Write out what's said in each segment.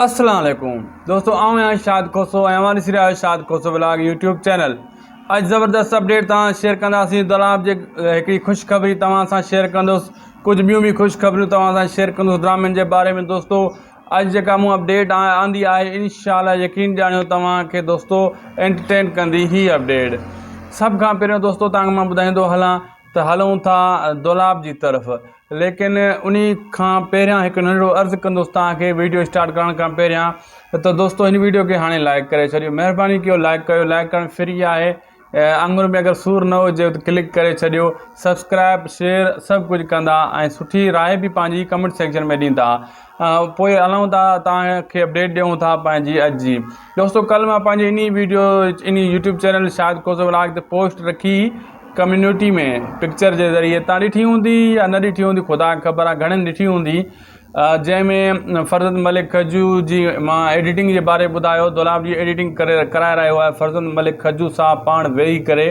السلام عليڪم دوستو آئون آهيان شاد کوسو ۽ اوهان ڏسي رهيا آهيو شاد کوسو ولاگ يوٽيوب چينل. اڄ زبردست اپڊيٽ توهان سان شيئر ڪنداسين. دولاب جي هڪڙي خوشخبري توهان سان شيئر ڪندس، ڪجهه ٻيون به خوشخبريون توهان سان شيئر ڪندس ڊرامن جي باري ۾. دوستو اڄ جيڪا مون اپڊيٽ آندي آهي انشاء الله يقين ڄاڻيو توهان کي دوستو انٽرٽين ڪندي هي اپڊيٽ. سڀ کان پهريون دوستو توهان کي مان ٻڌائيندو هلان ته هلون ٿا دولاب جي طرف، ليڪن انهي کان پهريان هڪ ننڍڙو عرض ڪندس توهان کي ويڊيو اسٽارٽ ڪرڻ کان پهريان ته دوستو هن ويڊيو کي هاڻي لائڪ ڪري ڇڏيو، مهرباني ڪيو لائڪ ڪيو، لائڪ ڪرڻ فري آهي، آڱر ۾ اگر سور نه هجي ته ڪلڪ ڪري ڇڏيو، سبسڪرائب شيئر سڀ ڪجهه ڪندا ۽ سٺي راء به پنهنجي ڪمينٽ سيڪشن ۾ ڏيندا. پوء هلون ٿا توهان کي اپڊيٽ ڏيون ٿا پنهنجي اڄ جي. دوستو ڪل مان پنهنجي انهي ويڊيو انهي YouTube channel Shahid Khoso vlog تي پوسٽ رکي ڪميونٽي ۾ پڪچر جي ذريعي تان ڏٺي هوندي يا نه ڏٺي هوندي خدا کي خبر آهي گهڻن ڏٺي هوندي جنهن ۾ فرزند ملڪ کجو جي مان ايڊيٽنگ جي باري ٻڌايو دولاب جي ايڊيٽنگ ڪري ڪرائي رهيو آهي فرزند ملڪ کجو صاحب پاڻ ويهي ڪري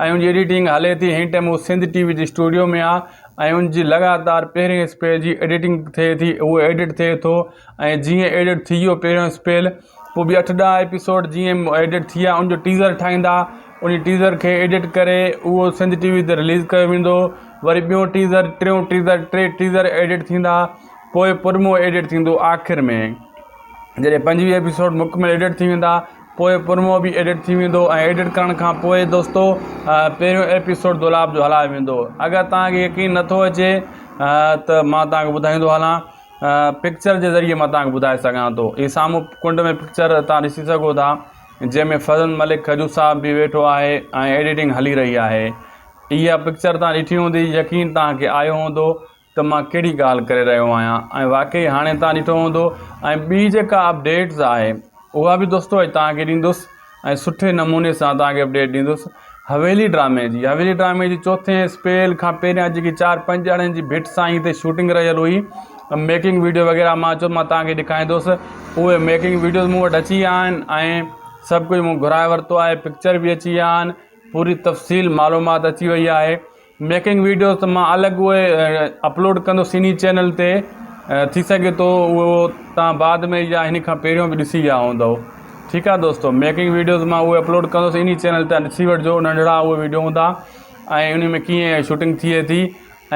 ۽ ان جي ايڊيٽنگ هلي ٿي هن ٽائيم هو سنڌ ٽي وي جي اسٽوڊيو ۾ آهي ۽ ان جي لڳاتار پهرين اسپيل جي ايڊيٽنگ ٿئي ٿي اهو ايڊٽ ٿئي ٿو ۽ جيئن ايڊٽ ٿي ويو پهريون اسپيل پوء به اٺ ڏهه ايپيسوڊ جيئن ايڊٽ ٿي ويا ان جو ٽيزر ٺاهيندا ان ٽيزر کي ايڊٽ ڪري اهو سنڌ ٽي وي تي رليز ڪيو ويندو وري ٻيو ٽيزر ٽيون ٽيزر ٽي ٽيزر ايڊٽ ٿيندا پوء پرمو ايڊٽ ٿيندو آخر ۾ جڏهن 25 ايپيسوڊ مڪمل ايڊٽ ٿي ويندا پوء پرمو به ايڊٽ ٿي ويندو ۽ ايڊٽ ڪرڻ کان پوء دوستو پهريون ايپيسوڊ دولاب جو هلايو ويندو. اگر توهان کي يقين نٿو اچي ته مان توهان کي ٻڌائيندو هلان پڪچر جي ذريعي مان توهان کي ٻڌائي سگهان ٿو. هي سامهون ڪنڊ ۾ پڪچر توهان ڏسي سگهو ٿا جنهن ۾ فضل ملڪ کجو صاحب به ويٺو آهي ۽ ايڊيٽنگ هلي رهي آهي. اها پڪچر توهان ڏٺي هوندي يقين توهان کي آيو هوندو ته مان ڪهڙي ڳالهه ڪري رهيو آهيان ۽ واقعي هاڻي توهان ڏٺو هوندو ۽ ٻي جيڪا اپڊيٽس آهي اها به دوستو اڄ توهان کي ڏيندس ۽ سٺي نموني سان توهان کي اپڊيٽ ڏيندس حويلي ڊرامي جي. حويلي ڊرامي جي چوٿين اسپيل کان پهريان جيڪي چار پنج ڄڻن جي ڀٽ سائين تي شوٽنگ رهيل هئي ميڪنگ ويڊيو وغيره مان چيو مان توهان کي ڏيکاريندس اهي ميڪنگ ويڊيوز مون وٽ اچي ويا آهن ۽ سڀ ڪجهه مون گهرائي ورتو آهي پڪچر به اچي ويا آهن پوري تفصيل معلومات اچي وئي آهي ميڪنگ ويڊيوز ته مان الڳ اهي اپلوڊ ڪندس انهي چينل تي ٿي سگهي ٿو اهو تان بعد ۾ يا هن کان پهريون به ڏسي ويا هوندو ٺيڪ آهي دوستو ميڪنگ ويڊيوز مان اهي اپلوڊ ڪندس انهي چينل تان ڏسي وٺجو ننڍڙا اهي ويڊيو هوندا ۽ انهي ۾ ڪيئن شوٽنگ ٿئي ٿي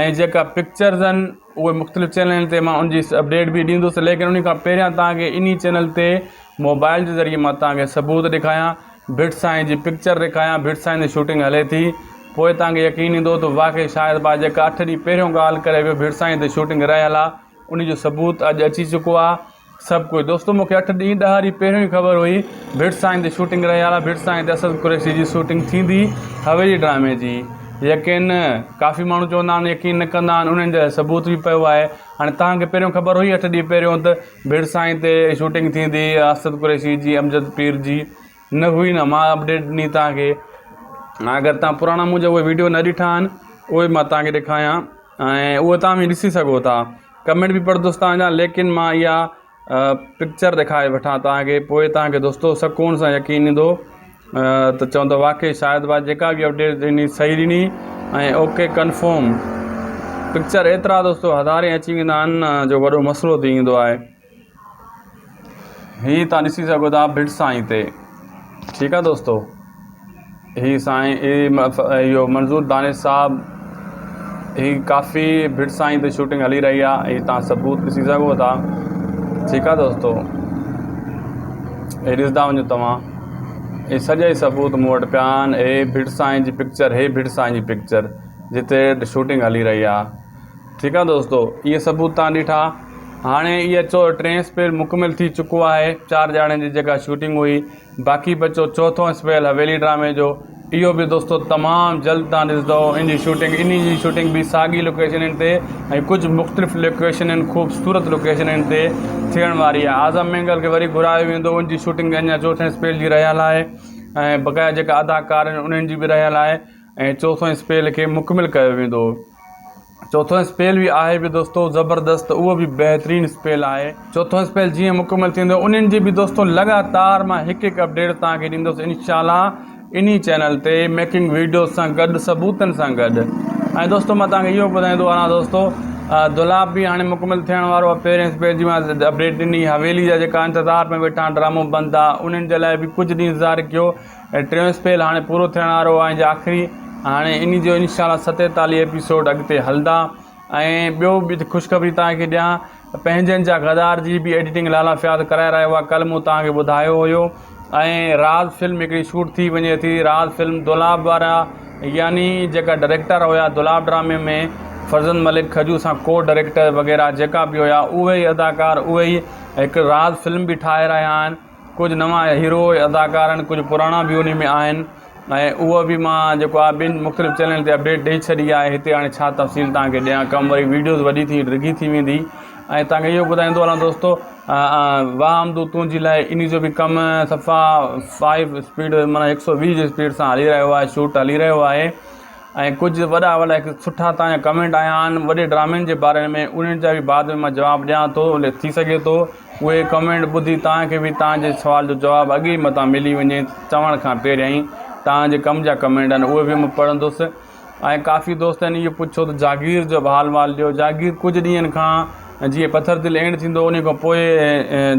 ۽ جيڪا پڪچرز آهن اهي مختلف چينلن تي مان ان جي اپڊيٽ به ڏيندس ليڪن انهي کان پهريان تان کي انهي چينل تي موبائل جي ذريعي مان تان کي ثبوت ڏيکايان ڀٽ سائين جي پڪچر ڏيکايان، ڀٽ سائين جي شوٽنگ هلي ٿي، پوء توهان کي يقين ايندو ته واقعي شاهد ڀاء جيڪا اٺ ڏينهن پهريون ڳالهه ڪري ويو ڀٽ سائين تي شوٽنگ رهيل آ انهي جو ثبوت اڄ اچي چڪو آ سڀ ڪجهه. دوستو مون کي اٺ ڏينهن ڏهه ڏينهن پهريون ئي خبر هئي ڀٽ سائين تي شوٽنگ رهيل آ، ڀٽ سائين تي اسد قريشي جي شوٽنگ ٿيندي حويلي ڊرامي جي. يقين ڪافي ماڻهو چوندا آهن يقين نه ڪندا آهن انهن جي لاء ثبوت به پيو آهي. هاڻي توهان کي پهريون خبر هئي اٺ ڏينهن پهريون ته ڀٽ سائين تي شوٽنگ ٿيندي اسد قريشي جي امجد پير جي نه هئي نه مان اپڊيٽ ڏني توهان کي اگر توهان پراڻا منهنجا اهي ويڊيو نه ڏٺا آهن اهي مان توهان کي ڏيکاريان ۽ اهي توهان به ڏسي سگهو ٿا ڪمينٽ به پڙهندس توهان جا ليڪن مان اها پڪچر ڏيکاري وٺان توهان کي پوء توهان کي دوستو سڪون سان يقين ايندو ته چوندو واقعي شاهد ڀاء جيڪا به اپڊيٽ ڏني صحيح ڏني ۽ اوڪي ڪنفرم پڪچر ايترا دوستو هزارين اچي ويندا آهن جو وڏو مسئلو ٿي ويندو آهي هي تان ڏسي سگهو ٿا ڀٽ سائين تي ٺيڪ آهي دوستو هي سائين هي اهو منظور دانش صاحب هي ڪافي ڀٽ سائين تي شوٽنگ هلي رهي آهي هي تان ثبوت ڏسي سگهو ٿا ٺيڪ آهي دوستو هي ڏسندا وڃو توهان هي سڄا ئي ثبوت مون وٽ پيا آهن هي ڀٽ سائين جي پڪچر هي ڀٽ سائين جي پڪچر جتي شوٽنگ هلي رهي آهي ٺيڪ آهي دوستو اهي ثبوت تان ڏٺا هاڻي اها چو ٽئين اسپيل مڪمل ٿي چڪو آهي چار ڄاڻن جي جيڪا شوٽنگ هئي باقي بچو چوٿون اسپيل حويلي ڊرامي جو اهو به دوستو تمام جلد تان ڏسندو ان جي شوٽنگ انهي جي شوٽنگ به ساڳي لوڪيشنن تي ۽ ڪجهه مختلف لوڪيشنن خوبصورت لوڪيشنن تي ٿيڻ واري آهي اعظم مينگل کي وري گهرايو ويندو ان جي شوٽنگ اڃا چوٿين اسپيل جي رهيل آهي ۽ بقايا جيڪا اداڪار آهن انهن جي به رهيل آهي ۽ چوٿون اسپيل کي مڪمل ڪيو ويندو. چوٿون اسپيل به آهي به دوستو زبردست اهو به بهترين اسپيل آهي. چوٿون اسپيل جيئن مڪمل ٿيندو انهن جي به دوستو لڳاتار مان هڪ هڪ اپڊيٽ توهان کي ڏيندس انشاء الله انهي چينل تي ميڪنگ ويڊيوز سان گڏ ثبوتن سان گڏ ۽ دوستو مان توهان کي اهو ٻڌائيندو هلان دوستو دولاب به هاڻي مڪمل ٿيڻ وارو آهي پهرين اسپيل جي مان اپڊيٽ ڏني حويلي جا جيڪا انتظار ۾ ويٺا ڊرامو بند آهي انهن جي لاء به ڪجهه ڏينهن انتظار ڪيو ۽ ٽيون اسپيل هاڻي پورو ٿيڻ وارو آهي جي آخري هاڻي انهي جو انشاء الله 47 ايپيسوڊ اڳتي هلندا ۽ ٻيو به خوشخبري توهان کي ڏيان پنهنجن جا غدار جي به ايڊيٽنگ لالا فياض ڪرائي رهيو آهي ڪلهه مون توهان کي ٻڌايو هيو ۽ راز فلم هڪڙي شوٽ ٿي وڃي ٿي راز فلم دولاب وارا يعني جيڪا ڊائريڪٽر هيا دولاب ڊرامي ۾ فرزند ملڪ کجو سان ڪو ڊائريڪٽر وغيره جيڪا به هيا اهي ئي اداڪار اهي ئي هڪ راز فلم به ٺاهي رهيا آهن ڪجهه نوان هيرو اداڪار آهن ڪجهه پراڻا به انهي ۾ آهن ۽ اهو به مان جيڪو آهي ٻن مختلف چينل تي اپڊيٽ ڏئي ڇڏي آهي هتي هاڻي ڇا تفصيل توهان کي ڏيان ڪم وري ويڊيوز وڏي ٿي ڊگهي ٿي ويندي ۽ توهان کي اهو ٻڌائيندو هلان دوستو واهه آمدو تنهنجي لاء انهي جو به ڪم صفا فائيو اسپيڊ معنيٰ هڪ سو ويهه جي اسپيڊ سان هلي رهيو آهي شوٽ هلي رهيو آهي ۽ ڪجهه وڏا وڏا هڪ سٺا توهان جا ڪمينٽ آيا آهن وڏي ڊرامن جي باري ۾ انهن جا به بعد ۾ مان جواب ڏيان ٿو ٿي سگهي ٿو اهي ڪمينٽ ٻڌي توهان کي به توهان جي سوال جو جواب اڳي ئي متان ملي وڃي چوڻ کان پهريان ئي توهان جي ڪم جا ڪمينٽ آهن اهي به مان پڙهندس ۽ ڪافي دوستن اهو پڇيو ته جاگير جو به حال وال ڏيو جاگير ڪجهه ڏينهن کان جيئن پٿر دل اينڊ ٿيندو ان کان پوء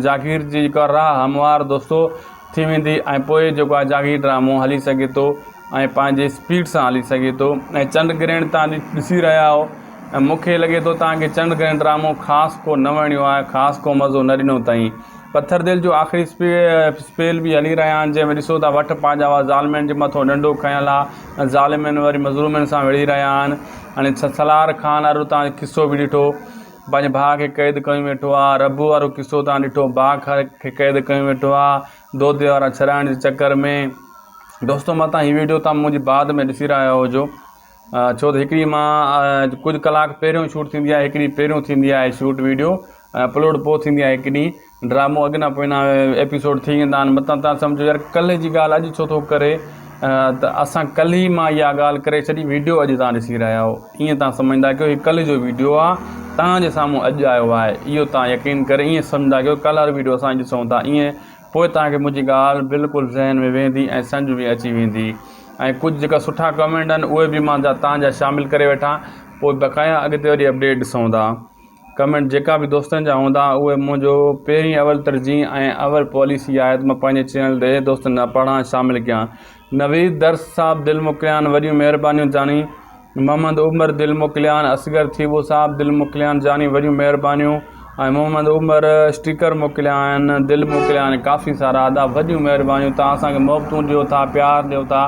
جاگير جي جيڪا راهه هموار دوستو ٿي ويندي ۽ پوء جيڪو آهي جاگير ڊرامو هلي سگهي ٿو ۽ پنهنجي اسپيڊ سان هلي سگهي ٿو ۽ چنڊ گرهڻ تان ڏسي رهيا آهيو ۽ مون کي لڳي ٿو توهان کي چنڊ گرهڻ ڊرامو خاص ڪو نه وڻيو آهي خاص ڪو مزو نه ڏنو اٿائين پٿر دل جو آخري اسپيل به هلي رهيا آهن جنهن ۾ ڏسو ٿا وٺ پنهنجا هئا ظالمين جي مٿو ڏنڊو کنيل آهي ۽ ظالمين وري مظلومين سان وڙهي رهيا آهن هاڻي سلار خان وارو توهان قصو به ڏٺو پنهنجي ڀاء کي قيد ڪيون ويٺو آهي ربو وارو قصو توهان ڏٺو ڀاء کي قيد ڪيون ويٺو آهي دودي وارا ڇڏائڻ جي چڪر ۾ دوستو متان هي ويڊيو تان منهنجي بعد ۾ ڏسي رهيا هجو ڇو ته هڪڙي مان ڪجهه ڪلاڪ پهريون شوٽ ٿيندي آهي هڪڙي پهريون ٿيندي آهي شوٽ ويڊيو اپلوڊ پوء ٿيندي آهي هڪ ڏينهن ڊرامو اڳ نه پوء نه ايپيسوڊ ٿي ويندا آهن متان تان سمجهو يار ڪلهه جي ڳالهه اڄ ڇو ٿو ڪري ته اسان ڪلهه ئي مان اها ڳالهه ڪري ڇڏي ويڊيو اڄ تان ڏسي رهيا آهيو ائين تان سمجهندا ڪيو هي ڪلهه جو ويڊيو آهي تان جي سامهون اڄ آيو آهي اهو تان يقين ڪري ائين سمجهندا ڪيو ڪلهه وارو ويڊيو اسان ڏسون ٿا ائين پوء توهان کي منهنجي ڳالهه بلڪل ذهن ۾ ويهندي ۽ سمجهه ۾ اچي ويندي ۽ ڪجهه جيڪا سٺا ڪمينٽ آهن اهي به مان توهان جا شامل ڪري وٺان پوء بقايا اڳتي وري اپڊيٽ ڏسون ٿا ڪمينٽ جيڪا به دوستن جا هوندا اهي منهنجو پهرين اول ترجيح ۽ اول پاليسي آهي ته مان پنهنجي چينل تي دوستن جا پڙهان شامل ڪيان نويد درس صاحب دل موڪليان وڏيون مهربانيون جاني محمد عمر دل موڪليان اصغر ٿيٻو صاحب دل موڪليان جاني وڏيون مهربانيون ۽ محمد عمر اسٽيڪر موڪليا آهن دل موڪليا آهن ڪافي سارا ادا وڏيون مهربانيون توهان اسان کي محبتون ڏيو ٿا پيار ڏيو ٿا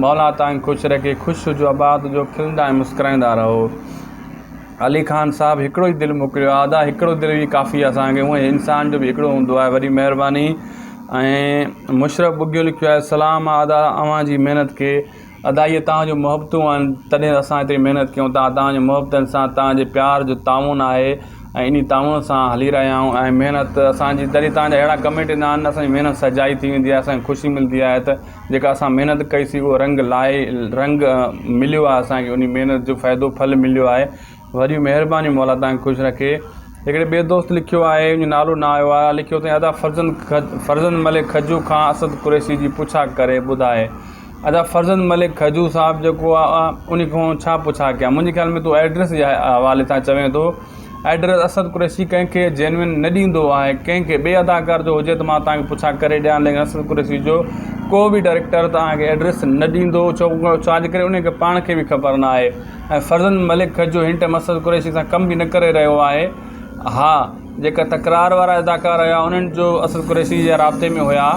مولا توهان کي خوش رکي خوش هجو آباد هجو کلندا ۽ مسڪرائيندا رهو علي خان صاحب هڪڙو ئي دل موڪليو آهي ادا هڪڙو دل ئي ڪافي آهي اسان کي هونئن انسان جو به هڪڙو هوندو آهي وڏي مهرباني ۽ مشرف ٻگهيو لکيو آهي سلام آ ادا اوهان جي محنت کي ادا اهي توهان جون محبتون آهن تڏهن اسان ايتري محنت ڪيون ٿا توهان جي محبتن سان توهان جي پيار جو تعاون آهي ۽ انهي تعاون سان هلي رهيا آهيون ۽ محنت اسان جي تڏهن توهان جا اهڙا ڪمينٽ ايندا آهن اسان جي محنت سجائي ٿي ويندي آهي اسان کي خوشي ملندي آهي ته جيڪا اسان محنت ڪئي سي اهو رنگ لائي رنگ مليو آهي اسان کي انهي محنت جو فائدو ڦل مليو آهي وڏيون مهربانيون مولا توهان کي خوش رکي. هڪڙي ٻئي دوست لکيو آهي ان جو نالو نه آيو آهي لکيو اٿئي ادا فرزند فرزند ملڪ کجو کان اسد قريشي جي پڇا ڪري ٻڌائي ادا فرزند ملڪ کجو صاحب جيڪو آ ان کان ڇا پڇا ڪيان منهنجي خيال ۾ تون ايڊريس جي حوالي سان چوين ٿو ايڊريس اسد قريشي ڪنهن کي جينوئن نه ڏيندو آهي ڪنهن کي ٻئي اداڪار جو هجي ته مان توهان کي پڇا ڪري ڏيان ليڪن اسد قريشي جو ڪو به ڊائريڪٽر توهان کي ايڊريس نه ڏيندو ڇو ڇا جي ڪري ان کي پاڻ کي به خبر نه آهي ۽ فرزند ملڪ کجو هن ٽائيم اسد قريشي سان ڪم به نه ڪري رهيو آهي ها جيڪا تڪرار وارا اداڪار هيا انهن جو اسد قريشي جا رابطي ۾ هيا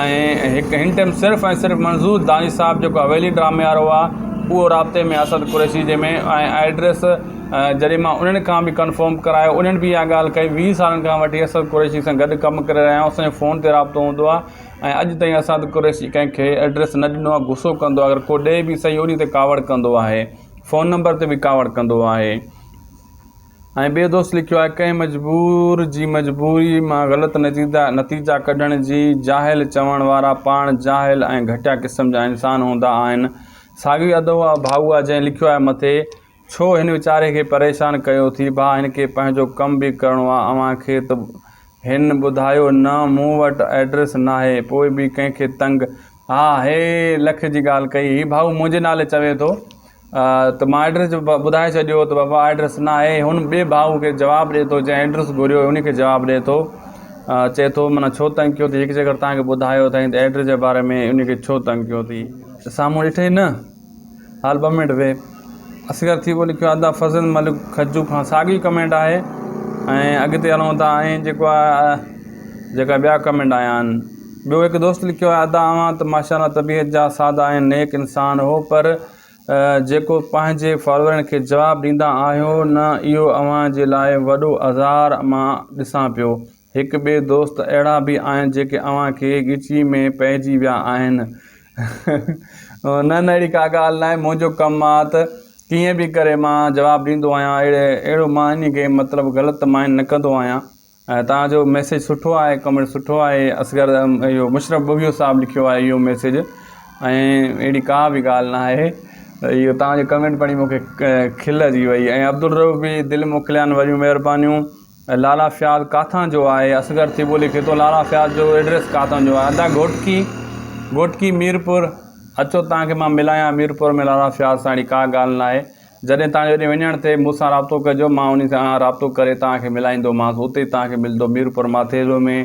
۽ هڪ هن ٽائيم صرف ۽ صرف منظور دانش صاحب جيڪو حويلي ڊرامي وارو آهي اهو رابطي ۾ اسد قريشي جي ۾ ۽ ايڊريس جڏهن مان انهن کان به ڪنفرم ڪرايو انهن به اها ڳالهه ڪئي 20 سالن کان وٺي اسد قريشي سان گڏ ڪم ڪري رهيا آهيون اسان جو فون تي رابطو هوندو آهي ۽ اڄ تائين اسد قريشي ڪنهن کي ايڊريس نه ڏنو آهي غصو ڪندو آهي اگر ڪو ڏئي به سهي انهي تي ڪاوڙ ڪندو آهي فون نمبر تي به ڪاوڙ ڪندو آهي ۽ ٻئي دوست لکيو آهي ڪنهن مجبور جي مجبوري مان غلط نتيجا نتيجا ڪڍڻ جي جاهل چوڻ وارا پاڻ جاهل ۽ گهٽيا قسم جا انسان هوندا آهن ساڳيو ادو ڀائو آهي جنهن لکيو آهي مٿي ڇو هن ويچاري کي پريشان ڪيو ٿي ڀاء هن کي پنهنجو ڪم به ڪرڻو آ اوهان کي ته هن ٻڌايو نه مون وٽ ايڊريس ناهي پوء به ڪنهن کي تنگ ها هي لک جي ڳالهه ڪئي هي ڀائو منهنجي نالي چوي ٿو ته مان ايڊريس ٻڌائي ڇڏيو ته بابا ايڊريس نه آهي هن ٻئي ڀاء کي جواب ڏئي ٿو جنهن ايڊريس گهريو ان کي جواب ڏئي ٿو چئي ٿو معنيٰ ڇو تنگ ڪيو اٿئي هڪ جيڪر توهان کي ٻڌايو اٿئي ته ايڊريس جي باري ۾ ان کي ڇو تنگ ڪيو اٿئي سامهون ڏٺئي نه هال ٻه منٽ ويهه اصغر ٿيٻو لکيو ادا فضل ملڪ کجو کان ساڳي ڪمينٽ آهي ۽ اڳتي هلون ٿا ۽ جيڪو آهي جيڪا ٻيا ڪمينٽ آيا آهن ٻيو هڪ دوست لکيو آهي ادا اوهان ته ماشاء الله طبيعت جا سادا ۽ نيڪ انسان هو پر جيڪو پنهنجي فالوورن کي جواب ڏيندا آهيو نه اهو اوهان جي لاء وڏو آزار مان ڏسان پيو هڪ ٻئي دوست اهڙا به آهن جيڪي اوهان کي ڳچي ۾ پئجي ويا آهن نه نه اهڙي ڪا ڳالهه ناهي منهنجو ڪم آ ته ڪيئن به ڪري مان جواب ڏيندو آهيان اهڙي اهڙو مان انهي کي مطلب غلط مائنڊ نه ڪندو آهيان ۽ توهان جو ميسيج سٺو آهي ڪمينٽ سٺو آهي اصغر اهو مشرف ٻگهيو صاحب لکيو آهي اهو ميسيج ۽ اهڙي ڪا به ڳالهه نه آهي اهو توهان جو ڪمينٽ پڙهي مونکي کل اچي وئي ۽ عبدالرؤف به دل موڪليا آهن وڏيون مهربانيون لالا فياض ڪاٿان جو آهي اصغر ٿيٻو لکي ٿو لالا فياض جو ايڊريس ڪاٿان جو آهي ادا گهوٽڪي گهوٽڪي ميرپور اچو توهان کي مان ملايان ميرپور ۾ لالا فياض سان اهڙي ڪا ڳالهه نه آهي جڏهن توهان جو هيڏي وڃڻ ٿئي مون سان رابطو ڪجو مان انهي سان رابطو ڪري توهان کي ملائيندومانس اتي توهان کي ملندو ميرپور ماٿيلو ۾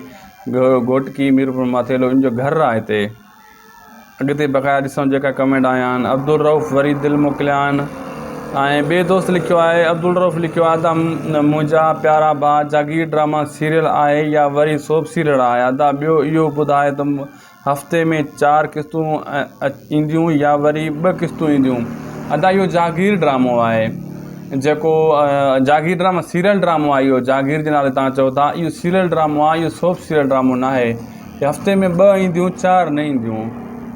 گهوٽڪي ميرپور ماٿيلو ان جو گهر آهي هتي اڳتي بقايا ڏسون جيڪا ڪمينٽ آيا آهن عبدالرؤف وري دل موڪليا آهن ۽ ٻئي دوست لکيو آهي عبدالرؤف لکيو آهي ته منهنجا پيارا ڀاء جاگير ڊراما سيريل آهي يا وري سوپ سيريل آهي ادا ٻيو اهو ٻڌائي ته هفتي ۾ چار قسطون اينديون يا وري ٻه قسطون اينديون ادا اهو جاگير ڊرامو آهي جيڪو جاگير ڊرامو سيريل ڊرامو آهي اهو جاگير جي نالي تان چئو ٿا اهو سيريل ڊرامو آهي اهو سوپ سيريل ڊرامو نه آهي هفتي ۾ ٻه اينديون چار نه اينديون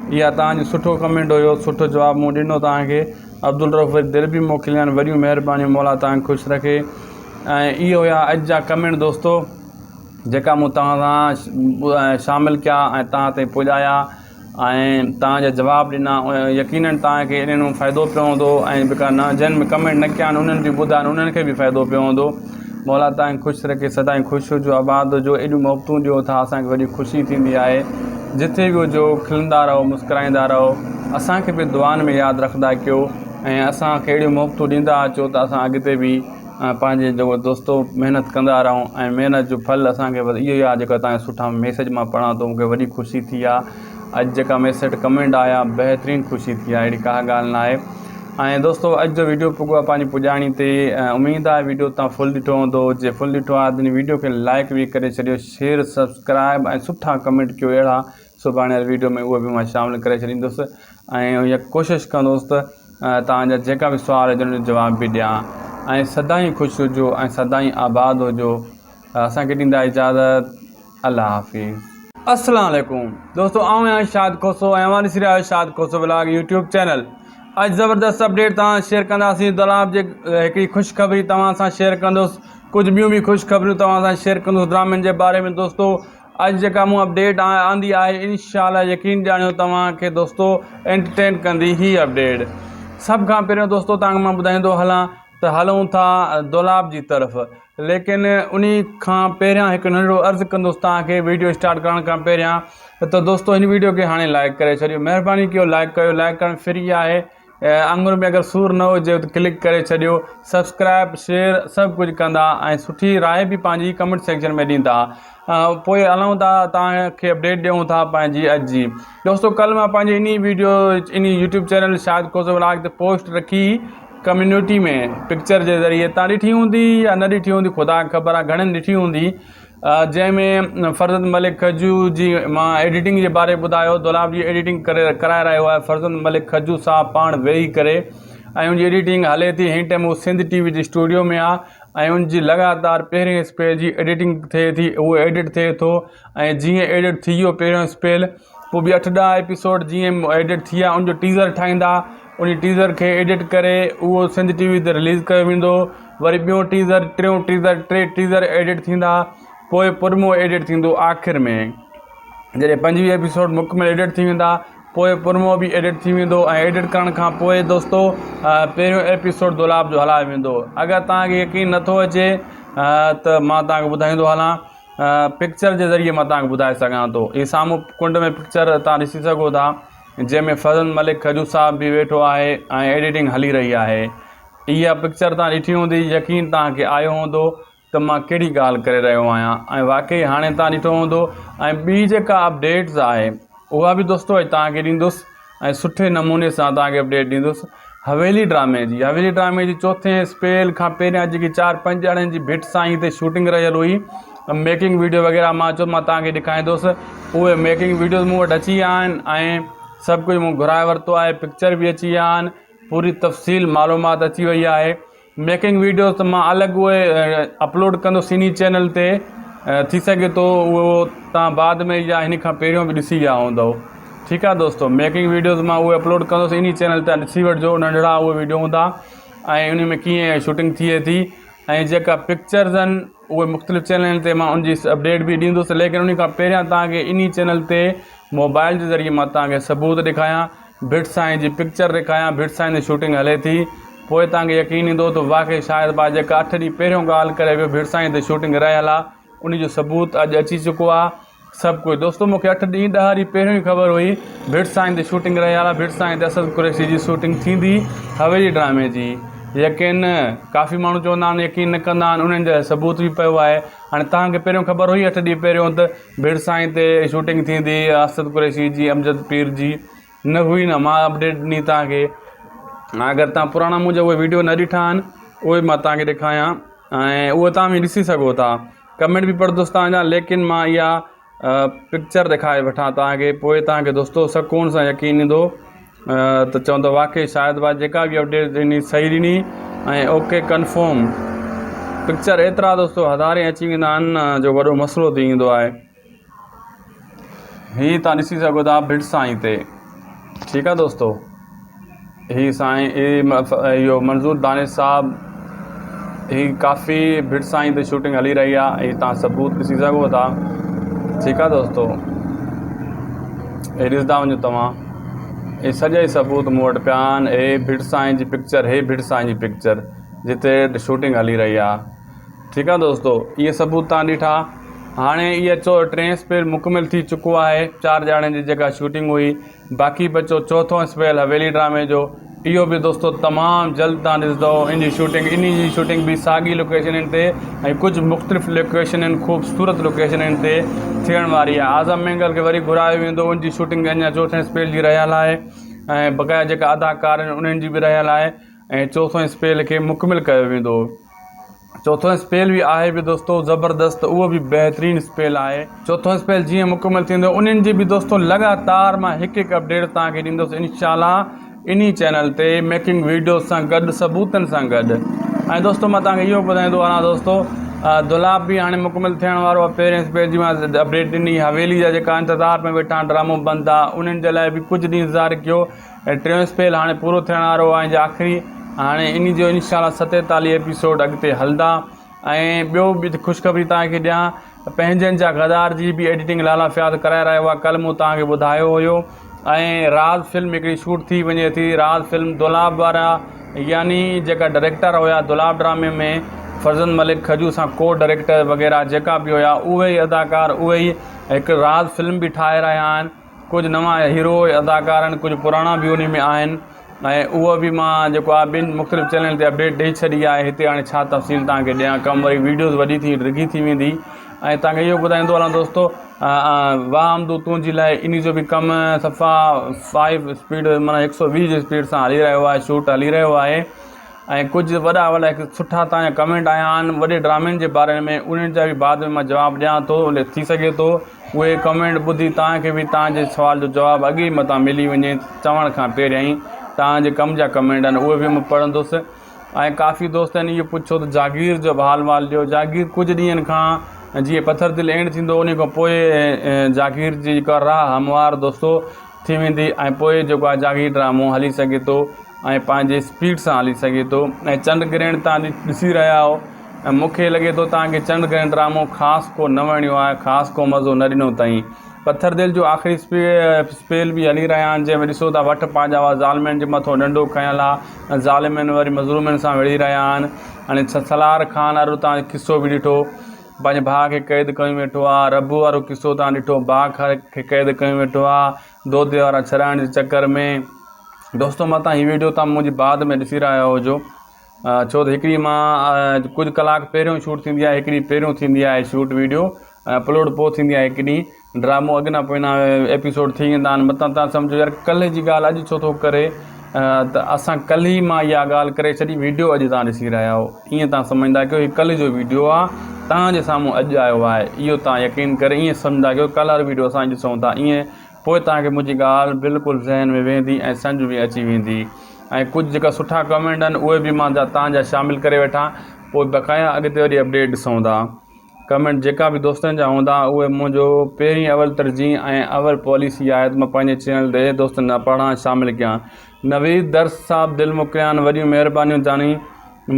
اها تان جو سٺو ڪمينٽ هيو سٺو جواب مون ڏنو تان کي عبدالرؤف وري دل به موڪليا آهن وڏيون مهربانيون مولا تان کي خوش رکي ۽ اهي هيا اڄ جا ڪمينٽ دوستو جيڪا مون توهان سان شامل ڪيا ۽ توهان تائين پڄايا ۽ توهان جا جواب ڏنا يقينن توهان کي انهن مان فائدو پيو هوندو ۽ جيڪا نه جن ڪمينٽ نه ڪيا آهن انهن به ٻڌا آهن انهن کي به فائدو پيو هوندو مولا توهان کي خوش رکي سدائين خوش هجو آباد هجو ايڏيون محبتون ڏيو ٿا اسان کي وڏي خوشي ٿيندي آهي جتي به هجو کلندا رهو مسڪرائيندا رهو اسان کي به دعائن ۾ ياد رکندا ڪيو ۽ اسان کي اهڙيون محبتون ڏيندا اچو ته اسان اڳتي به ۽ پنهنجي جيڪو دوستو محنت ڪندا رهون ۽ محنت جو ڦل اسان کي بس اهو ئي آهي جيڪو تان سٺا ميسج مان پڙهان ٿو مونکي وڏي خوشي ٿي آهي اڄ جيڪا ميسج ڪمينٽ آيا بهترين خوشي ٿي آهي اهڙي ڪا ڳالهه نه آهي ۽ دوستو اڄ جو ويڊيو پڳو آهي پنهنجي پڄاڻي تي اميد آهي ويڊيو تان فل ڏٺو هوندو جي فل ڏٺو آهي ته ويڊيو کي لائڪ به ڪري ڇڏيو شيئر سبسڪرائب ۽ سٺا ڪمينٽ ڪيو اهڙا سڀاڻي واري ويڊيو ۾ اهو به مان شامل ڪري ڇڏيندس ۽ ڪوشش ڪندس ته توهان جا جيڪا به سوال هجن ان جو جواب به ڏيان ۽ سدائين خوش هجو ۽ سدائين آباد هجو اسان کي ڏيندا اجازت الله حافظ. السلام عليڪم دوستو آئون آهيان شاهد کوسو ۽ اوهان ڏسي رهيا آهيو Shahid Khoso vlog YouTube channel اڄ زبردست اپڊيٽ توهان شيئر ڪنداسين دولاب جي هڪڙي خوشخبري توهان سان شيئر ڪندس ڪجهه ٻيون به خوشخبريون توهان سان شيئر ڪندس ڊرامن جي باري ۾ دوستو اڄ جيڪا مون اپڊيٽ آندي آهي انشاء الله يقين ڄاڻيو توهان کي دوستو انٽرٽين ڪندي هي اپڊيٽ سڀ کان پهريون دوستو توهان کي مان ٻڌائيندو هلان ته هلون ٿا دولاب جي طرف ليڪن انهي کان پهريان هڪ ننڍڙو عرض ڪندس توهان کي ويڊيو اسٽارٽ ڪرڻ کان پهريان ته دوستو هن ويڊيو کي هاڻي لائڪ ڪري ڇڏيو مهرباني ڪيو لائڪ ڪيو لائڪ ڪرڻ فري آهي آڱر ۾ اگر سور نه هجي ته ڪلڪ ڪري ڇڏيو سبسڪرائب شيئر سڀ ڪجهه ڪندا ۽ سٺي راء به پنهنجي ڪمينٽ سيڪشن ۾ ڏيندا پوء هلون ٿا توهان کي اپڊيٽ ڏيون ٿا پنهنجي اڄ جي دوستو ڪل مان پنهنجي انهي ويڊيو انهي YouTube channel Shahid Khoso vlog تي پوسٽ رکي ڪميونٽي ۾ پڪچر جي ذريعي تان ڏٺي هوندي يا نه ڏٺي هوندي خدا کي خبر آهي گهڻن ڏٺي هوندي جنهن ۾ فرزند ملڪ کجو جي مان ايڊيٽنگ جي باري ٻڌايو دولاب جي ايڊيٽنگ ڪري ڪرائي رهيو آهي فرزند ملڪ کجو صاحب پاڻ ويهي ڪري ۽ ان جي ايڊيٽنگ هلي ٿي هن ٽائيم هو سنڌ ٽي وي جي اسٽوڊيو ۾ آهي ۽ ان جي لڳاتار پهرين اسپيل جي ايڊيٽنگ ٿئي ٿي اهو ايڊٽ ٿئي ٿو ۽ جيئن ايڊٽ ٿي ويو پهريون اسپيل پوء ٻي اٺ ڏهه ايپيسوڊ جيئن ايڊٽ ٿي ويا ان جو ٽيزر ٺاهيندا ان ٽيزر کي ايڊٽ ڪري اهو سنڌ ٽي وي تي رليز ڪيو ويندو وري ٻيو ٽيزر ٽيون ٽيزر ٽي ٽيزر ايڊٽ ٿيندا پوء پرمو ايڊٽ ٿيندو آخر ۾ جڏهن 25 ايپيسوڊ مڪمل ايڊٽ ٿي ويندا پوء پرمو به ايڊٽ ٿي ويندو ۽ ايڊٽ ڪرڻ کان پوء دوستو پهريون ايپيسوڊ دولاب جو هلايو ويندو اگر توهان کي يقين نٿو اچي ته مان توهان کي ٻڌائيندو هلان پڪچر جي ذريعي مان توهان کي ٻڌائي سگهان ٿو هي سامهون ڪنڊ ۾ پڪچر توهان ڏسي سگهو ٿا. جنهن ۾ فضل ملڪ کجو صاحب به ويٺو آهي ۽ ايڊيٽنگ هلي رهي آهي. اها پڪچر توهان ڏٺي هوندي يقين توهان کي آيو هوندو ته مان ڪهڙي ڳالهه ڪري رهيو آهيان ۽ واقعي هاڻي توهان ڏٺو هوندو ۽ ٻي جيڪا اپڊيٽس آهي اها به دوستو اڄ توهان کي ڏيندس ۽ سٺي نموني سان توهان کي اپڊيٽ ڏيندس حويلي ڊرامي جي حويلي ڊرامي جي چوٿين اسپيل کان پهريان جيڪي چار پنج ڄڻن جي ڀٽ سائين تي شوٽنگ رهيل هئي ميڪنگ ويڊيو وغيره مان چيو مان توهان کي ڏيکاريندس اهي ميڪنگ ويڊيوز مون وٽ اچي ويا آهن ۽ سڀ ڪجهه مون گهرائي ورتو آهي پڪچر به اچي ويا آهن پوري تفصيل معلومات اچي وئي آهي ميڪنگ ويڊيوز ته مان الڳ اهي اپلوڊ ڪندس انهي چينل تي ٿي سگهي ٿو اهو تان بعد ۾ يا هن کان پهريون به ڏسي ويا هوندو ٺيڪ آهي دوستو ميڪنگ ويڊيوز مان اهي اپلوڊ ڪندس انهي چينل تي ڏسي وٺجو ننڍڙا اهي ويڊيو هوندا ۽ انهي ۾ ڪيئن شوٽنگ ٿئي ٿي ۽ جيڪا پڪچرز آهن اهي مختلف چينلن تي مان ان جي اپڊيٽ به ڏيندس ليڪن انهي کان پهريان تان کي انهي چينل تي موبائل جي ذريعي مان تان کي ثبوت ڏيکايان ڀٽ سائين جي پڪچر ڏيکاريان ڀٽ سائين جي شوٽنگ هلي ٿي پوء توهان کي يقين ايندو ته واقعي شاهد ڀاء جيڪا اٺ ڏينهن پهريون ڳالهه ڪري ويو ڀٽ سائين تي شوٽنگ رهيل آ انهي جو ثبوت اڄ اچي چڪو آ سڀ ڪجهه دوستو مونکي اٺ ڏينهن ڏهه ڏينهن پهريون ئي خبر هئي ڀٽ سائين تي شوٽنگ رهيل آ ڀٽ سائين تي اسد قريشي جي شوٽنگ ٿيندي حويلي ڊرامي جي يقين ڪافي ماڻهو چوندا آهن يقين نه ڪندا آهن انهن جا ثبوت به پيو آهي هاڻي توهان کي پهريون خبر هئي اٺ ڏينهن پهريون ته ڀٽ سائين تي شوٽنگ ٿيندي اسد قريشي جي امجد پير جي نه هئي نه مان اپڊيٽ ڏني توهان کي اگر توهان پراڻا منهنجا اهي ويڊيو نه ڏٺا آهن اهي مان توهان کي ڏيکاريان ۽ اهي توهان به ڏسي سگهو ٿا ڪمينٽ به پڙهندس توهان جا ليڪن مان اها پڪچر ڏيکاري وٺان توهان کي پوء توهان کي دوستو سڪون سان يقين ايندو ته چوندو واقعي شاهد ڀاء جيڪا به اپڊيٽ ڏني صحيح ڏني ۽ اوڪي ڪنفرم پڪچر ايترا دوستو هزارين اچي ويندا آهن جو وڏو مسئلو ٿي ويندو آهي هي تان ڏسي سگهو ٿا ڀٽ سائين تي ٺيڪ آهي دوستو هي سائين اهو منظور دانش صاحب هي ڪافي ڀٽ سائين تي شوٽنگ هلي رهي آهي هي تان ثبوت ڏسي سگهو ٿا ٺيڪ آهي دوستو هي ڏسندا وڃو توهان هي سڄا ئي ثبوت مون وٽ پيا آهن هي ڀٽ سائين جي پڪچر هي ڀٽ سائين جي پڪچر جتي شوٽنگ هلي رهي آهي ٺيڪ آهي دوستو اهي ثبوت تان ڏٺا هاڻي اهي چو ٽئين اسپيل مڪمل ٿي چڪو آهي چار ڄاڻن جي جيڪا شوٽنگ هئي باقي بچو چوٿون اسپيل حويلي ڊرامي جو اهو به دوستو تمام جلد تان ڏسندو ان جي شوٽنگ انهي جي شوٽنگ به ساڳي لوڪيشنن تي ۽ ڪجهه مختلف لوڪيشنن خوبصورت لوڪيشنن تي ٿيڻ واري آهي اعظم مينگل کي وري گهرايو ويندو ان جي شوٽنگ اڃا چوٿين اسپيل جي رهيل آهي ۽ بقايا جيڪا اداڪار آهن انهن جي به رهيل آهي ۽ چوٿون اسپيل کي مڪمل ڪيو ويندو. چوٿون اسپيل به آهي به دوستو زبردست اهو به بهترين اسپيل آهي. چوٿون اسپيل جيئن مڪمل ٿيندو انهن جي به دوستو لڳاتار مان هڪ هڪ اپڊيٽ توهان کي ڏيندس انشاء الله انهي چينل تي ميڪنگ ويڊيوز سان گڏ ثبوتن سان گڏ ۽ دوستو مان توهان کي اهو ٻڌائيندو هلان دوستو دولاب به هاڻي مڪمل ٿيڻ وارو آهي پهرين اسپيل جي مان اپڊيٽ ڏني حويلي جا جيڪا انتظار ۾ ويٺا ڊرامو بند آهي انهن جي لاء به ڪجهه ڏينهن انتظار ڪيو ۽ ٽيون اسپيل هاڻي پورو ٿيڻ وارو آهي ۽ آخري هاڻي انهي جو انشاء الله 47 ايپيسوڊ اڳتي هلندا ۽ ٻيو به خوشخبري توهان کي ڏيان پنهنجن جا غدار جي به ايڊيٽنگ لالا فياض ڪرائي رهيو آهي ڪل مون توهان کي ٻڌايو هيو ۽ راز فلم هڪڙي شوٽ ٿي وڃي ٿي راز فلم دولاب وارا يعني جيڪا ڊائريڪٽر هيا دولاب ڊرامي ۾ فرزند ملڪ کجو سان ڪو ڊائريڪٽر وغيره جيڪا به هيا اهي ئي اداڪار اهي ئي هڪ راز فلم به ٺاهي رهيا آهن ڪجهه نوان هيرو اداڪار آهن ڪجهه پراڻا به انهي ۾ آهن ۽ اهو به مان جيڪو آهي ٻن مختلف چينل تي اپڊيٽ ڏئي ڇڏي آهي هتي هاڻي ڇا تفصيل توهان کي ڏيان ڪم وري ويڊيوز وڏي ٿي ڊگهي ٿي ويندي ۽ توهان کي اهو ٻڌائيندو هلان دوستو واهه امدو تنهنجي لاء انهي جو به ڪم صفا فائيو اسپيڊ معنيٰ هڪ سو ويهه جي اسپيڊ سان هلي رهيو آهي شوٽ هلي رهيو آهي ۽ ڪجهه وڏا وڏا هڪ سٺا توهان جا ڪمينٽ آيا آهن وڏي ڊرامن جي باري ۾ انهن جا به بعد ۾ مان جواب ڏيان ٿو ٿي سگهي ٿو اهي ڪمينٽ ٻڌي توهان کي به توهان جي سوال جو جواب اڳي ئي متان ملي وڃي چوڻ کان پهريان ئي توهان جي ڪم جا ڪمينٽ آهن اهي به مان پڙهندس ۽ ڪافي دوستن اهو پڇيو ته جاگير جو به حال وال ڏيو جاگير ڪجهه ڏينهن کان جيئن پٿر دل اينڊ ٿيندو ان کان پوء جاگير جي جيڪا راهه هموار دوستو ٿي ويندي ۽ پوء جيڪو آهي جاگير ڊرامو هلي سگهي ٿو ۽ پنهنجي اسپيڊ سان هلي سگهي ٿو ۽ چنڊ گرهڻ تان ڏسي رهيا آهيو ۽ مون کي لڳي ٿو تان کي چنڊ گرهڻ ڊرامو خاص ڪو نه وڻيو آهي خاص ڪو مزو نه ڏنو اٿائين پٿر دل جو آخري اسپيل به هلي رهيا آهن جنهن ۾ ڏسو ٿا وٺ پنهنجا هئا ظالمين جي مٿو ڏنڊو کنيل آهي ۽ ظالمين وري مظلومين سان وڙهي رهيا آهن هاڻي سلار خان وارو تان قصو به ڏٺو. پنهنجي ڀاء کي قيد ڪيون ويٺو آ ربو وارو قصو تان ڏٺو ڀاء کي قيد ڪيون ويٺو آ دودي وارا ڇڏائڻ جي چڪر ۾ دوستو متان هي ويڊيو تان منهنجي بعد ۾ ڏسي رهيا هجو ڇو ته هڪڙي مان ڪجهه ڪلاڪ پهريون شوٽ ٿيندي آهي هڪڙي پهريون ٿيندي آهي شوٽ ويڊيو اپلوڊ پوء ٿيندي آهي هڪ ڏينهن ڊرامو اڳ نه پوء نه ايپيسوڊ ٿي ويندا آهن متان تان سمجهو يار ڪلهه جي ڳالهه اڄ ڇو ٿو ڪري ته اسان ڪلهه ئي مان اها ڳالهه ڪري ڇڏي ويڊيو اڄ تان ڏسي رهيا آهيو ائين تان سمجهندا ڪيو هي ڪلهه جو ويڊيو آهي تان جي سامهون اڄ آيو آهي اهو تان يقين ڪري ائين سمجهندا ڪيو ڪلهه وارو ويڊيو اسان ڏسون ٿا ائين پوء توهان کي منهنجي ڳالهه بلڪل ذهن ۾ ويهندي ۽ سمجهه ۾ اچي ويندي ۽ ڪجهه جيڪا سٺا ڪمينٽ آهن اهي به مان توهان جا شامل ڪري وٺان پوء بقايا اڳتي وري اپڊيٽ ڏسون ٿا ڪمينٽ جيڪا به دوستن جا هوندا اهي منهنجو پهرين اول ترجيح ۽ اول پاليسي آهي ته مان پنهنجي چينل تي دوستن جا پڙهان شامل ڪيان نويد درس صاحب دل موڪليان وڏيون مهربانيون جاني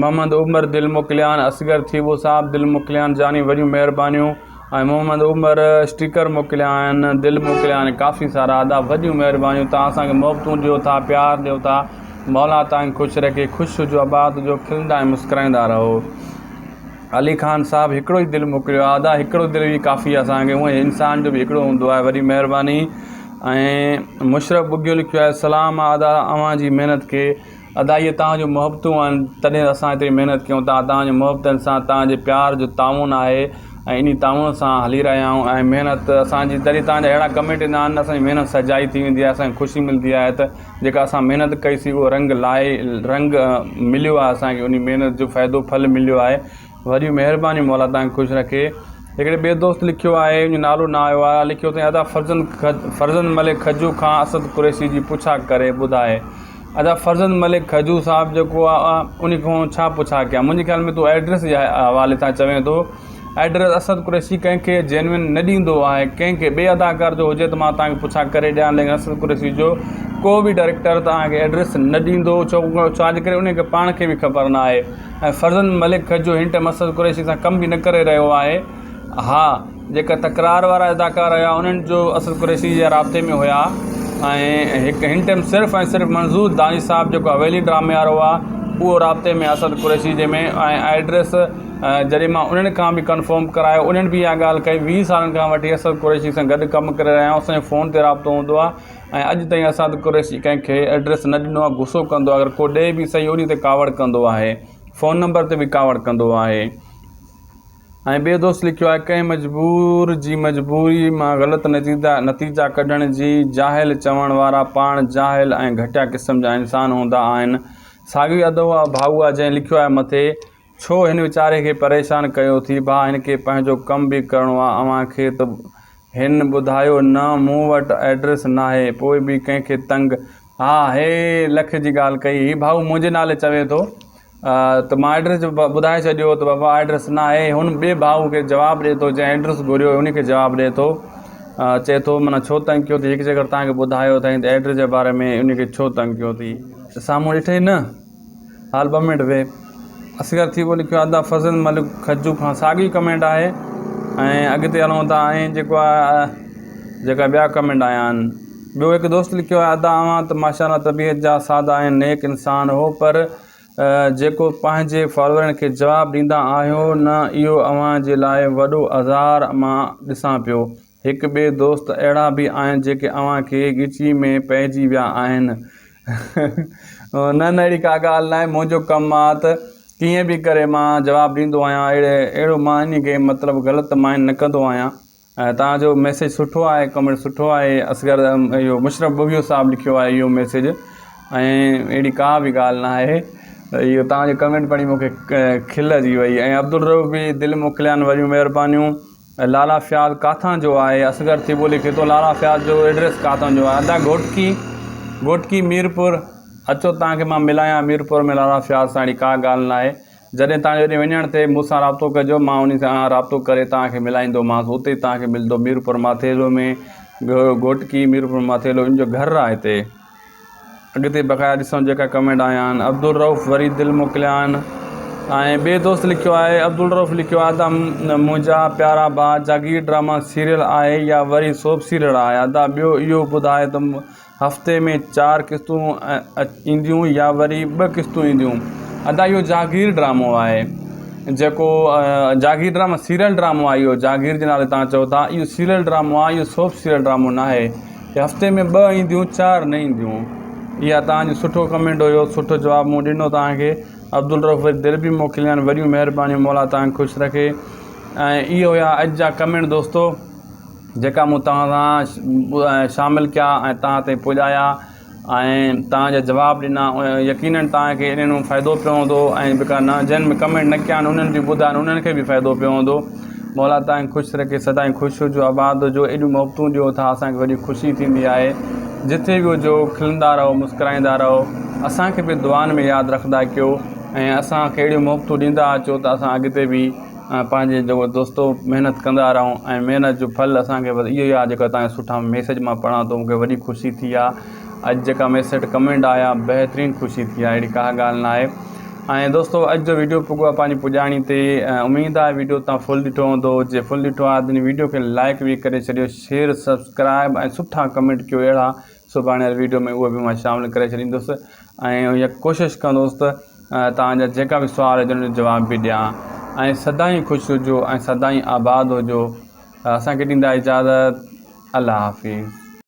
محمد عمر دل موڪليان اصغر ٿيٻو صاحب دل موڪليان جاني وڏيون مهربانيون ۽ محمد عمر اسٽيڪر موڪليا آهن دل موڪليا آهن ڪافي سارا ادا وڏيون مهربانيون تان اسان کي محبتون ڏيو ٿا پيار ڏيو ٿا مولا تان خوش رکي خوش هجو آباد هجو کلندا ۽ مسڪرائيندا رهو علي خان صاحب هڪڙو ئي دل موڪليو آهي ادا هڪڙو دل ئي ڪافي آهي اسان کي هونئن انسان جو به هڪڙو هوندو آهي وڏي مهرباني ۽ مشرف ٻگهيو لکيو آهي سلام ادا اوهان جي محنت کي ادا اهي توهان جون محبتون آهن تڏهن اسان ايتري محنت ڪيون ٿا توهان جي محبتن سان توهان جي پيار جو تعاون آهي ۽ انهي تعاون سان هلي رهيا آهيون ۽ محنت اسان جي تڏهن توهان جا اهڙا ڪمينٽ ايندا آهن اسان جي محنت سجائي ٿي ويندي آهي اسان کي خوشي ملندي آهي ته جيڪا اسان محنت ڪئي سي اهو رنگ لائي رنگ مليو آهي اسان کي انهي محنت جو فائدو ڦل مليو آهي وڏيون مهربانيون مولا توهان کي خوش رکي. هڪڙي ٻئي دوست لکيو آهي ان جو نالو نه آيو آهي لکيو اٿئي ادا فرزند فرزند ملڪ کجو کان اسد قريشي جي پڇا ڪري ٻڌائي ادا فرزند ملڪ کجو صاحب جيڪو آ ان کان ڇا پڇا ڪيان منهنجي خيال ۾ تون ايڊريس جي حوالي سان چوين ٿو ايڊريس اسد قريشي ڪنهن کي جينوئن نه ڏيندو آهي ڪنهن کي ٻئي اداڪار جو هجي ته مان توهان کي پڇا ڪري ڏيان ليڪن اسد قريشي جو ڪو به ڊائريڪٽر توهان کي ايڊريس نه ڏيندو ڇو ڇا جي ڪري ان کي پاڻ کي به خبر نه آهي ۽ فرزند ملڪ کجو هن ٽائيم اسد قريشي سان ڪم به نه ڪري رهيو آهي ها جيڪا تڪرار وارا اداڪار هيا انهن جو اسد قريشي جي رابطي ۾ هيا ۽ هڪ هن ٽائيم صرف ۽ صرف منظور دانش صاحب جيڪو حويلي ڊرامي وارو آهي اهو رابطي ۾ اسد قريشي جي ۾ ۽ ايڊريس جڏهن مان انهن کان به ڪنفرم ڪرايو انهن به اها ڳالهه ڪئي 20 سالن کان وٺي اسد قريشي سان گڏ ڪم ڪري رهيا آهيون اسان جو فون تي رابطو هوندو آهي ۽ اڄ تائين اسد قريشي ڪنهن کي ايڊريس نه ڏنو آهي غصو ڪندو آهي اگر ڪو ڏئي به سهي انهي تي ڪاوڙ ڪندو آهي فون نمبر تي به ڪاوڙ ڪندو آهي ۽ ٻئي دوست لکيو آهي ڪنهن مجبور جي مجبوري مان غلط نتيجا نتيجا ڪڍڻ جي جاهل چوڻ وارا پاڻ جاهل ۽ گهٽيا قسم جا انسان هوندا آهن ساڳيو ادو ڀائو آهي جنهن لکيو آهي مٿي ڇو هن ويچاري کي پريشان ڪيو ٿي ڀاء هن کي پنهنجو ڪم به ڪرڻو آ اوهان کي ته هن ٻڌايو نه مون وٽ ايڊريس ناهي پوء به ڪنهن کي تنگ ها هي لک جي ڳالهه ڪئي هي ڀائو منهنجي نالي چوي ٿو ته مان ايڊريس ٻڌائي ڇڏيو ته بابا ايڊريس ناهي هن ٻئي ڀائو کي جواب ڏي ٿو جنهن ايڊريس گهريو ان کي جواب ڏي ٿو چئي ٿو معنيٰ ڇو تنگ ڪيو ٿي هڪ جيڪر توهان کي ٻڌايو اٿائين ته ايڊريس جي باري ۾ ان کي ڇو تنگ ڪيو ٿي سامهون ڏٺئي نه حال ٻه منٽ وي اصغر ٿيٻو لکيو آهي ادا فضل ملڪ کجو کان ساڳي ڪمينٽ آهي ۽ اڳتي هلون ٿا ۽ جيڪو آهي جيڪا ٻيا ڪمينٽ آيا آهن ٻيو هڪ دوست لکيو آهي ادا اوهان ته ماشاء الله طبيعت جا سادا ۽ نيڪ انسان هو پر جيڪو پنهنجي فالوورن کي جواب ڏيندا آهيو نه اهو اوهان جي لاء وڏو آزار مان ڏسان پيو هڪ ٻئي دوست اهڙا به آهن جيڪي اوهان کي ڳچي ۾ پئجي ويا آهن. نه نه اهڙي ڪا ڳالهه ناهي منهنجو ڪم آ ته ڪيئن به ڪري مان جواب ڏيندو آهيان اهڙي اهڙو مان انهي کي مطلب غلط مائنڊ نه ڪندو آهيان ۽ توهان جو ميسيج سٺو آهي ڪمينٽ سٺو آهي اصغر اهو مشرف ٻگهيو صاحب لکيو آهي اهو ميسيج ۽ اهڙي ڪا به ڳالهه ناهي اهو توهان جو ڪمينٽ پڙهي مون کي کل اچي وئي ۽ عبدالرؤف به دل موڪليا آهن وڏيون مهربانيون لالا فياض ڪاٿان جو آهي اصغر ٿيٻو لکي ٿو لالا فياض جو ايڊريس ڪاٿان جو آهي ادا گهوٽڪي گهوٽڪي ميرپور اچو توهان کي مان ملايان ميرپور ۾ لالا فياض سان اهڙي ڪا ڳالهه ناهي جڏهن توهان جو هيڏي وڃڻ ٿئي مون سان رابطو ڪجو مان انهي سان رابطو ڪري توهان کي ملائيندومانس اتي توهان کي ملندو ميرپور ماٿيلو ۾ گهوٽڪي ميرپور ماٿيلو ان جو گهر آهي هتي اڳتي بقايا ڏسون جيڪا ڪمينٽ آيا آهن عبدالرئوف وري دل موڪليا آهن ۽ ٻئي دوست لکيو آهي عبدالرئوف لکيو آهي ته منهنجا پيارا ڀاء جاگير ڊراما سيريل آهي يا وري سوپ سيريل آهي ادا ٻيو اهو ٻڌائي ته هفتي ۾ چار قسطون اينديون يا وري ٻه قسطون اينديون ادا اهو جاگير ڊرامو آهي جيڪو جاگير ڊرامو سيريل ڊرامو آهي اهو جاگير جي نالي تان چئو ٿا اهو سيريل ڊرامو آهي اهو سوپ سيريل ڊرامو نه آهي هفتي ۾ ٻه اينديون چار نه اينديون اها توهان جو سٺو ڪمينٽ هيو سٺو جواب مون ڏنو توهان کي عبدالرؤف وري دل به موڪليا آهن وڏيون مهربانيون مولا توهان کي خوش رکي ۽ اهي هيا اڄ جا ڪمينٽ دوستو جيڪا مون توهان سان شامل ڪيا ۽ توهان تائين پڄايا ۽ توهان جا جواب ڏنا يقينن توهان کي انهن مان فائدو پيو هوندو ۽ جيڪا نه جن ۾ ڪمينٽ نه ڪيا آهن انهن به ٻڌا آهن انهن کي به فائدو پيو هوندو مولا توهان کي خوش رکي سدائين خوش هجو آباد هجو ايڏيون محبتون ڏيو ٿا اسان کي وڏي خوشي ٿيندي آهي جتي به هجو کلندا رهو مسڪرائيندا رهو اسان کي به دعائن ۾ ياد رکندا ڪيو ۽ اسان کي اهڙيون محبتون ڏيندا اچو ته اسان اڳتي به پنهنجي جيڪو دوستو محنت ڪندا رهون ۽ محنت جو ڦل اسان کي بس اهو ئي آهي جيڪو توهان جا سٺا ميسيج مان پڙهان ٿو مونکي وڏي خوشي ٿي آهي اڄ جيڪا ميسيج ڪمينٽ آيا بهترين خوشي ٿي آهي اهڙي ڪا ڳالهه نه آهي ۽ دوستو اڄ جو ويڊيو پڳو آهي پنهنجي پڄاڻي تي اميد آهي ويڊيو تان فل ڏٺو هوندو جي فل ڏٺو آهي ته ويڊيو کي لائڪ به ڪري ڇڏيو شيئر سبسڪرائب ۽ سٺا ڪمينٽ ڪيو اهڙا سڀاڻي واري ويڊيو ۾ اهي به مان شامل ڪري ڇڏيندس ۽ ڪوشش ڪندس ته توهان جا جيڪا به سوال هجن ان جو جواب به ڏيان ۽ سدائين خوش هجو ۽ سدائين آباد هجو اسان کي ڏيندا اجازت الله حافظ.